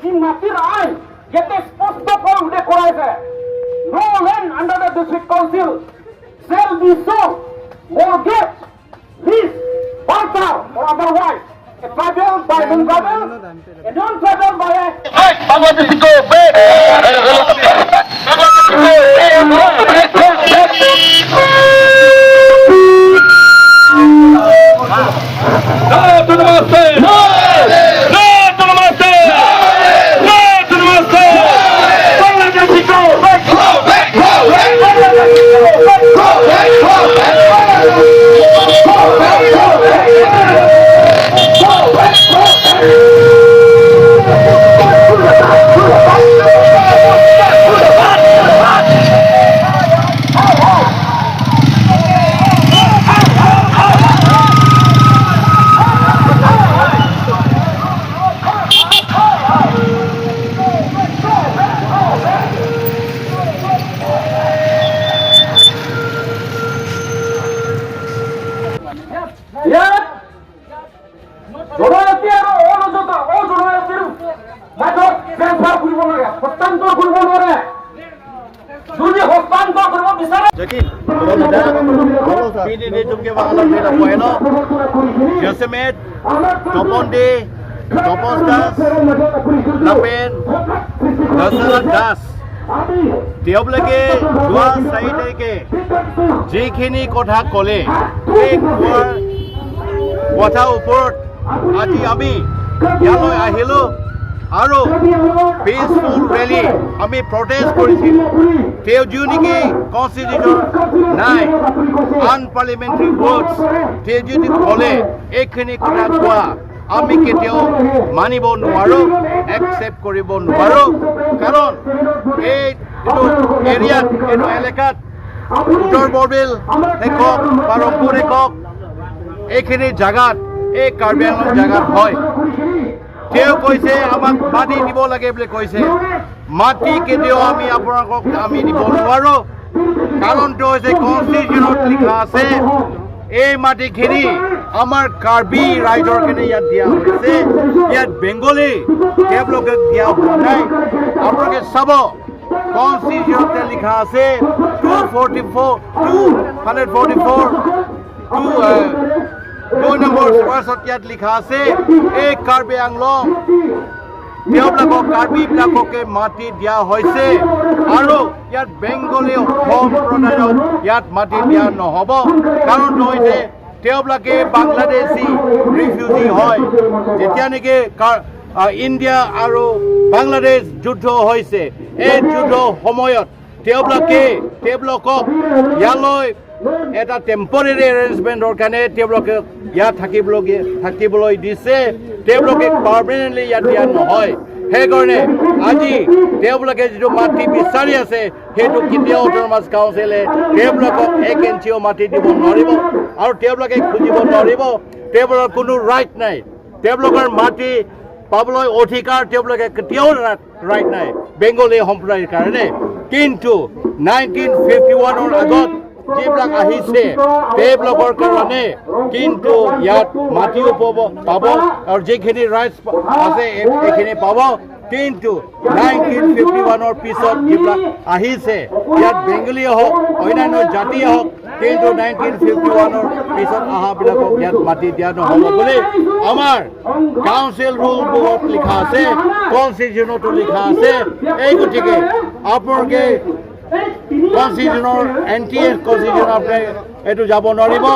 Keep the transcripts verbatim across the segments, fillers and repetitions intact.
এই মাটিৰ আইন ইয়াতে স্পষ্টকৈ উল্লেখ কৰা হৈছে, no land under the district council shall be sold, mortgage, lease, barter or otherwise, a tribal by non-tribal, a non-tribal by a Bangladeshi go back. No to the master! No! No to the master! No to the master! Bangladeshi go back! Go back! Go back! Bangladeshi go back! Go back! Go back! ইয়াত জনজাতি আৰু অজনজাতি, অজনজাতিৰ মাজত transfer কৰিব নোৱাৰে, হস্তান্তৰ কৰিব নোৱাৰে। যদি হস্তান্তৰ কৰিব বিচাৰে, Jakin, kalau tidak, kalau tidak, ini dia jumpa malam dia dah buat elok. Jasemet, Topon Dey, Topon Das, lapen Dasarath Das. Teoblake dua saide ke, jikhini kotha kole, ke kuar kotha upor, aji ami yaloi ahilo, aru peaceful rally, ami protest korisi. Teo junike constitution nai, unparliamentary votes, teo juni kole, ekhini kotha kua, আমি কেতিয়াও মানিব নোৱাৰো, একচেপ্ট কৰিব নোৱাৰো। কাৰণ এই এইটো এৰিয়াত, এইটো এলেকাত উত্তৰ বৰবিল হে কওক বা ৰংপুৰ হে কওক, এইখিনি জাগাত, এই কাৰ্বি আংলং জাগাত হয়। তেওঁ কৈছে আমাক মাটি দিব লাগে বুলি কৈছে। মাটি কেতিয়াও আমি আপোনালোকক আমি দিব নোৱাৰো। কাৰণটো হৈছে কনষ্টিটিউশ্যনত লিখা আছে, এই মাটিখিনি আমাৰ কাৰ্বি ৰাইজৰ কাৰণে ইয়াত দিয়া হৈছে, ইয়াত বেংগলী তেওঁলোকক দিয়া হোৱা নাই। আপোনালোকে চাব, কনষ্টিটিউশ্যনত লিখা আছে two forty four, two hundred forty four, two, A, দুই নম্বৰ ভাৰ্চত ইয়াত লিখা আছে, এই কাৰ্বি আংলং, তেওঁবিলাকক, কাৰ্বিবিলাককে মাটি দিয়া হৈছে আৰু ইয়াত বেংগলী সম্প্ৰদায়ক ইয়াত মাটি দিয়া নহ'ব। কাৰণটো হৈছে, তেওঁবিলাকে বাংলাদেশী ৰিফিউজি হয়। যেতিয়া নেকি কা-, আ, ইণ্ডিয়া আৰু বাংলাদেশ যুদ্ধ হৈছে, এই যুদ্ধ সময়ত তেওঁলোকে, তেওঁলোকক ইয়ালৈ এটা টেম্পৰেৰী এৰেঞ্জমেণ্টৰ কাৰণে তেওঁলোকে ইয়াত থাকিবলৈ, থাকিবলৈ দিছে, তেওঁলোকে পাৰ্মানেণ্টলি ইয়াত দিয়া নহয়। সেইকাৰণে আজি তেওঁলোকে যিটো মাটি বিচাৰি আছে, সেইটো কেতিয়াও অট'নমাছ কাউন্সিলে তেওঁলোকক এক ইঞ্চিও মাটি দিব নোৱাৰিব আৰু তেওঁলোকে খুজিব নোৱাৰিব। তেওঁলোকৰ কোনো ৰাইট নাই, তেওঁলোকৰ মাটি পাবলৈ অধিকাৰ তেওঁলোকে কেতিয়াও ৰা-, ৰাইট নাই বেংগলী সম্প্ৰদায়ৰ কাৰণে। কিন্তু নাইনটিন ফিফটি ওৱানৰ আগত যিবিলাক আহিছে, তেওঁলোকৰ কাৰণে কিন্তু ইয়াত মাটিও পাব, পাব আৰু যিখিনি ৰাইটছ আছে, এই-, এইখিনি পাব। কিন্তু নাইনটিন ফিফটি ওৱানৰ পিছত যিবিলাক আহিছে, ইয়াত বেংগলীয়ে হওক, অন্যান্য জাতিয়ে হওক, কিন্তু নাইনটিন ফিফটি ওৱানৰ পিছত অহাবিলাকক ইয়াত মাটি দিয়া নহ'ব বুলি আমাৰ কাউন্সিল ৰুল বুকত লিখা আছে, কনষ্টিটিউশ্যনতো লিখা আছে। এই গতিকে আপোনালোকে কনষ্টিটিউশ্যনৰ এণ্টি কনষ্টিটিউশ্যন আপোনালোকে এইটো যাব নোৱাৰিব।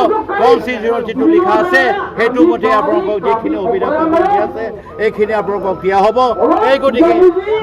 কনষ্টিটিউশ্যনত যিটো লিখা আছে, সেইটো মতে আপোনালোকক যিখিনি সুবিধা পাব দিয়া আছে, এইখিনি আপোনালোকক দিয়া হ'ব। এই গতিকে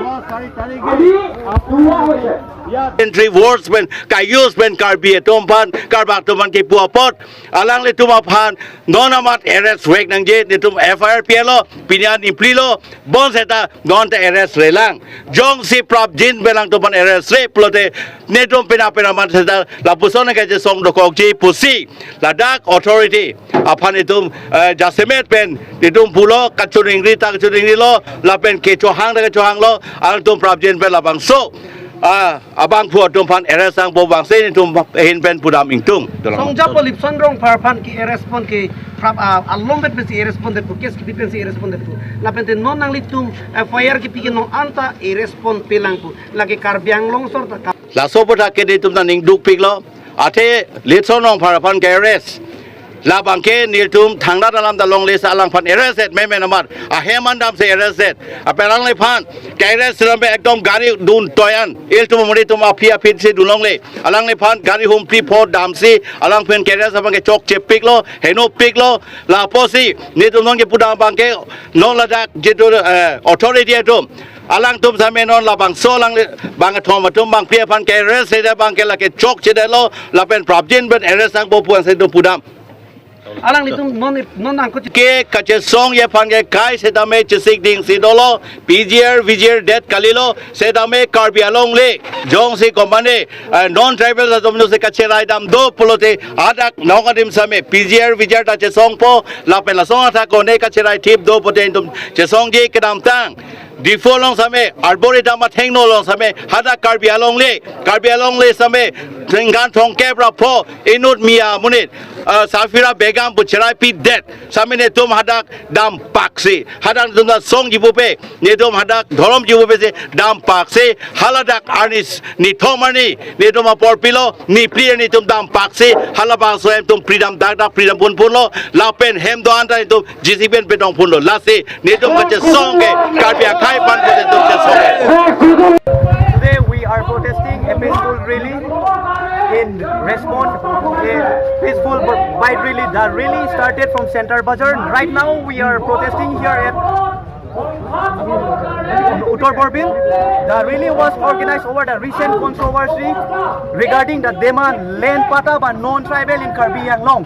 দহ তাৰিখে আপোনালোকে ইয়াত এণ্ট্ৰি ৱৰ্ডছমেন, কায়ুছমেন, কাৰ্বি এ tum aphan, karbak tum aphan kepu apot alanglitum aphan non amat arrest vek nangji, netum F I R pilo, pini an niplilo, bonseta non ta arrest relang. Jongsi prapjin pen alangtum aphan arrest re pulote netum pina pina man seta lapuson ke je song dokokji pusi ladak authority aphan itum, eh, jasemet pen itum pulo kachuningri ta kachuningri lo, lapen kechohang ta kechohang lo, alangtum prapjin pen labangso Ah, abangphu atum aphan arrest nangpo, bangsi netum ahin pen pudam ingtung. Songja Polipson Rongphar aphan ke-arrest pon ke prap, ah, along bet pensi arrest pondetpo, case kipi pensi arrest pondetpo. Lapen te non nanglitum F I R kipi ke non anta arrest ponpe lang pu. Lake Karbi Anglong sor ta ka- Laso aputhak ke netum ta ning dukpiklo. Athe Litsong Rongphar aphan ke-arrest. Labang ke nelitum thangnat alam ta longle, sa alangphan arrest et meme namar. Ahem an damsi arrest et. Ape alangliphan ke-arrest ram be ekdom gari dun toyan. Ilitum mori tum aphi aphi si dun longle. Alangliphan gari humphri pho damsi alangphan ke-arrest aphan ke chokchepiklo, henopiklo. Lapusi netum non kepudam abang ke non ladak jitu, eh, authority atum, alangtum same non labangso alang bangkethom atum bangphli aphan ke-arrest seta abang ke lake chokchedetlo, lapen prapjin pen arrest nangpo pu ansi netum pudam. Alanglitum non, non angkut ke kachesongji aphan ke kai setame chesik dingsi dolo, P G R, V G R det kalilo, setame Karbi Anglong le jongsi komatne, eh, non-tribal atum jongsi kacherai dam do pulote hadak nong adim same P G R, V G R ta chesongpo, lapen lason athak kone kacherai thip do pute netum chesongji. Kedamtang Diphu along same, Arboretum athengno along same, hadak Karbi Anglong le, Karbi Anglong le same, thengkan thongkep ra pho inut Mia amonit, ah, Safira Begum pu cherai pidet. Same netum hadak dampaksi, hadak netum ta songji pupe, netum hadak dhorom ji pupe si dampaksi, haladak arni s-, nithom arni netum apor pilo, niphli netum dampaksi, halabangso hem atum pridam dakdak pridam ponponlo, lapen hem do-an ta netum J C B pen pedong ponlo. Lasi netum kachesong ke Karbi akhei aphan ke netum chesong ke. Today we are protesting a peaceful rally in response to a peaceful b-, bike rally. The rally started from Center Bazar. Right now we are protesting here at Uttar Borbil. The rally was organized over the recent controversy regarding the demand land patta by non-tribal in Karbi Anglong.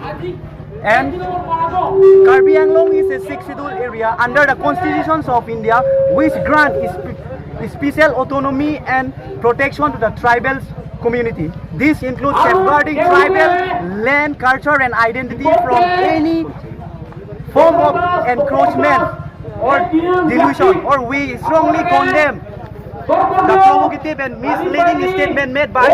And Karbi Anglong is a Sixth Schedule area under the Constitutions of India, which grant spe-, special autonomy and protection to the tribal community. This includes safeguarding tribal land, culture, and identity from any form of encroachment or dilution, or we strongly condemn the provocative and misleading statement made by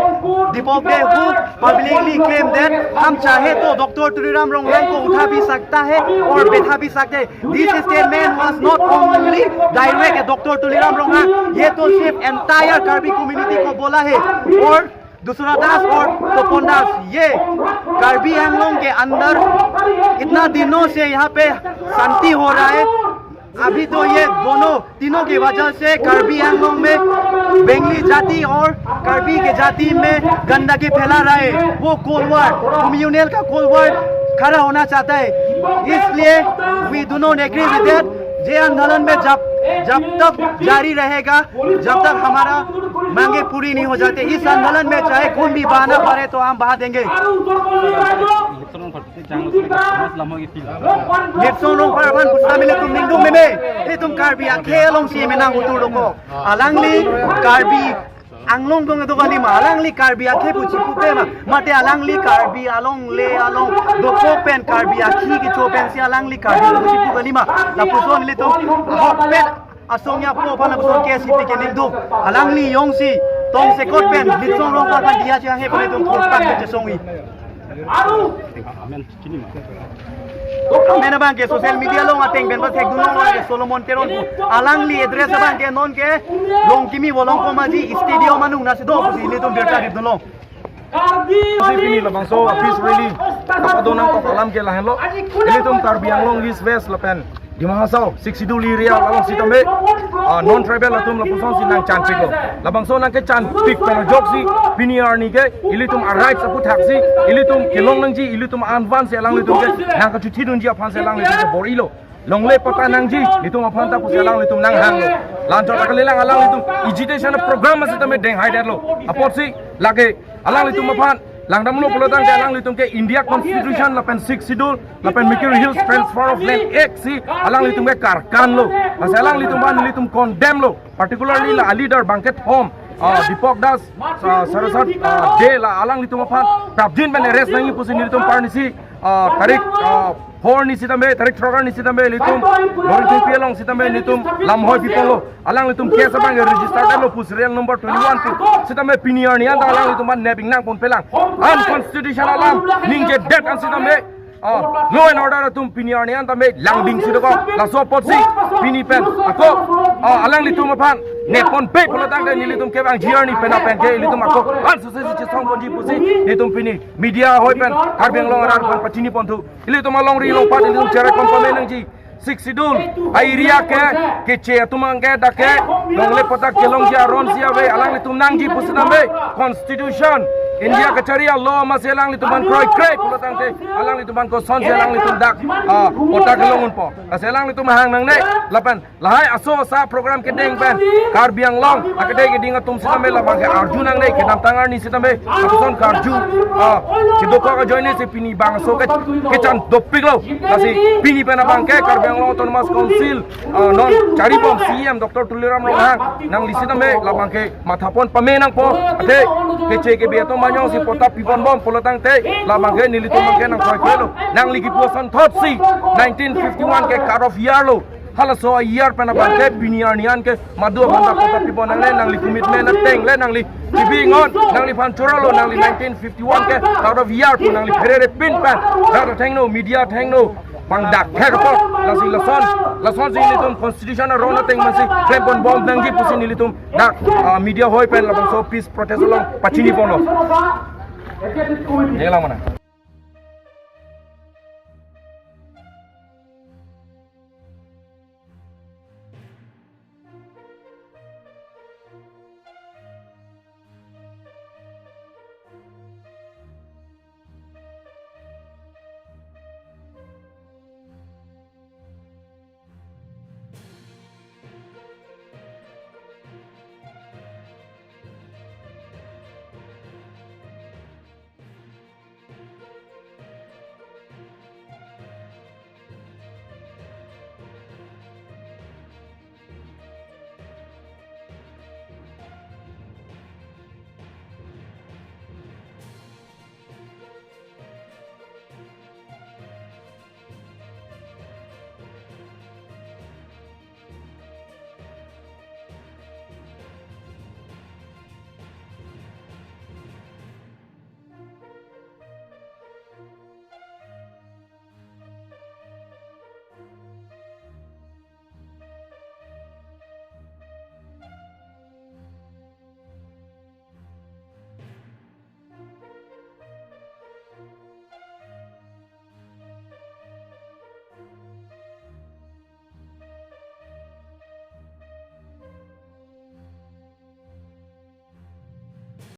Deepak Dey, who publicly claimed that हम चाहे तो डॉक्टर तुलीराम रोंगरांग को उठा भी सकता है और बैठा भी सकते हैं। This statement was not only direct at doctor Tuliram रोंगरांग, ये तो सिर्फ entire Karbi community को बोला है। और दूसरा दास और तपन दास, ये कार्बी आंगलोंग के अंदर इतना दिनों से यहाँ पे शांति हो रहा है, अभी तो ये दोनों तीनों की वजह से कार्बी आंगलोंग में बेंगली जाति और कार्बी के जाति में गंदगी फैला रहा है। वो कोल्ड वॉर, कम्युनल का कोल्ड वॉर खड़ा होना चाहता है। इसलिए we do not agree with that। ये आंदोलन में जब, जब तक जारी रहेगा, जब तक हमारा मांगे पूरी नहीं हो जाते, इस आंदोलन में चाहे खून भी बहाना पड़े तो हम बहा देंगे। Litsong Rongphar aphan pusi ilitum ningduk meme, ilitum Karbi akhei alongsi menang utur doko. Alangli Karbi Anglong dong do kalima, alangli Karbi akhei pusi pupe ma, mate alangli Karbi along le along dokok pen Karbi akhei kecho pensi alangli Karbi pusi pu kalima. Lapuson ilitum ahok pen asong ya po aphan lapuson K S K P ke ningduk. Alangli jongsi tongsekot pen Litsong Rongphar aphan diya chehanghe pen ilitum thurpak pen chesongji. Amen abang ke social media along ateng pen pathekdun long abang ke Solomon Teron pu. Alangli address abang ke non ke Longkimi Volongkom Aji Stadium anung nasi do pusi ilitum birta dipdun long. Si pini labangso a peace rally kapadonang kok alam ke lahenlo. Ilitum Karbi Anglong East, West lapen Dima Hasao, Sixth Schedule area along sitame, ah, non-tribal atum lapuson si nangchanpiklo. Labangso nangkechanpik pen ajoksi pini arni ke ilitum a rights aphuthaksi ilitum kelong nangji, ilitum anvan si alanglitum ke nangkachuthi dunji aphan si alanglitum ke bor-ilo. Longle patta nangji, ilitum aphan ta pusi alanglitum nanghanglo. La-anchot akalilang alanglitum agitation program sitame denghaidetlo. Apotsi lake alanglitum aphan langdamlo pulotangte alanglitum ke India Constitution lapen Sixth Schedule lapen Mikir Hills Transfer of Land Act si alanglitum ke karkanlo. Lasi alanglitum aphan ilitum condemn lo. Particularly la a leader bangkethom, ah, Deepak Das, ah, Sarasat, ah, Dey la alanglitum aphan prapjin pen arrest nangji pusi nelitum parnisi ah, tarik, ah, four arni sitame, tarik throk arni sitame ilitum Boringthengpi along sitame ilitum lamhoi piponlo. Alanglitum case abang register lo pu serial number twenty-one pu sitame pini arni anta alanglitum an nep ingnang ponpelang. Unconstitutional alam ningjedet an sitame, ah, law and order atum pini arni anta me langding si dokok. Laso apotsi pini pen ako, ah, alanglitum aphan nep ponpe pulo tangte nelitum kevangji arni pen apen ke ilitum ako ansose si chesong ponji pusi nelitum pini media hoi pen Karbi Anglong arat aphan pachini ponthu. Ilitum alongri alongpat ilitum cherek pon pame nangji. Sixth Schedule a-area ke, Keche atum abang ke dak ke longle patta kelongji aron si ave, alanglitum nangji pusitame Constitution India kachari a-law amatsi alanglitum an kroikre pulo tangte alanglitum an kosonsi alanglitum dak, ah, patta kelong unpo. Lasi alanglitum hang nangne lapen lahai aso asa program kedeng pen Karbi Anglong akedeng keding atum sitame labang ke arju nangne, kedamtang arni sitame lapuson karju, ah, kedokok ajoine si pini bangso ke kechan dopiklo. Lasi pini pen abang ke Karbi Anglong Autonomous Council, ah, non charibom C E M Doctor Tuliram Ronghang nangli sitame labang ke mathapon pame nangpo. Athe Keche Kebe atum manyong si patta piponbom pulo tangte labang ke nelitum abang ke nangkroikrelo. Nangli kipu asonthotsi nineteen fifty-one ke cut off year lo. Halaso a-year pen abang ke pini arni an ke madu abang dak patta pipon nangne, nangli commitment ateng le nangli kibingon, nangliphan chorolo, nangli nineteen fifty-one ke cut off year pu nangli pherere pin pen dak athengno, media athengno pangdak thek apot. Lasi lason, lasonsi nelitum Constitution aron ateng amatsi klem ponbom nangji pusi nelitum dak, ah, media hoi pen labangso peace protest along pachini ponlo. Nanglang mana?